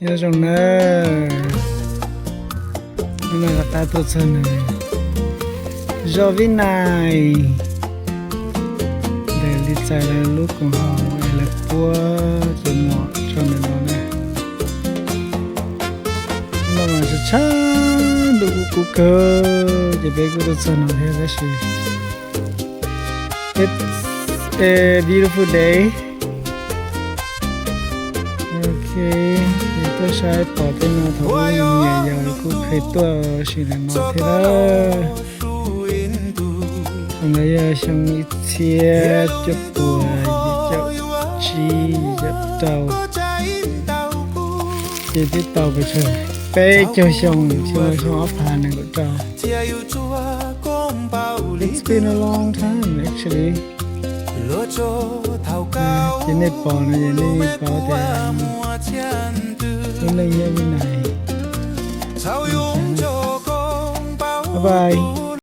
Nyob zoo na, hnub no rov qab tuaj txog nws, zos Vib Nais, ntawm li txais lawv lub koom haum es lawv puab cov muam tso ntawm no na. Hnub no mas tshav tshav ntuj kub kub kawg ces peb kuj tuaj txog no thiab tab sis it's a beautiful day. Ok, yog tuaj saib pom tej no thaum ub me nyuam yaus kuj pheej tuaj sim ntawm no thiab na. Thaum ntawd yog xyoo ib txhiab cuaj puas yim caum tsib yim caum rau, ces twb tau pes tsawg peb caug xyoo, xyoo ob phav nees nkaum rau. It's been a long time actually. Ces nej pom no ces nej paub tias lub neej nyob Vib Nais. Bye bye.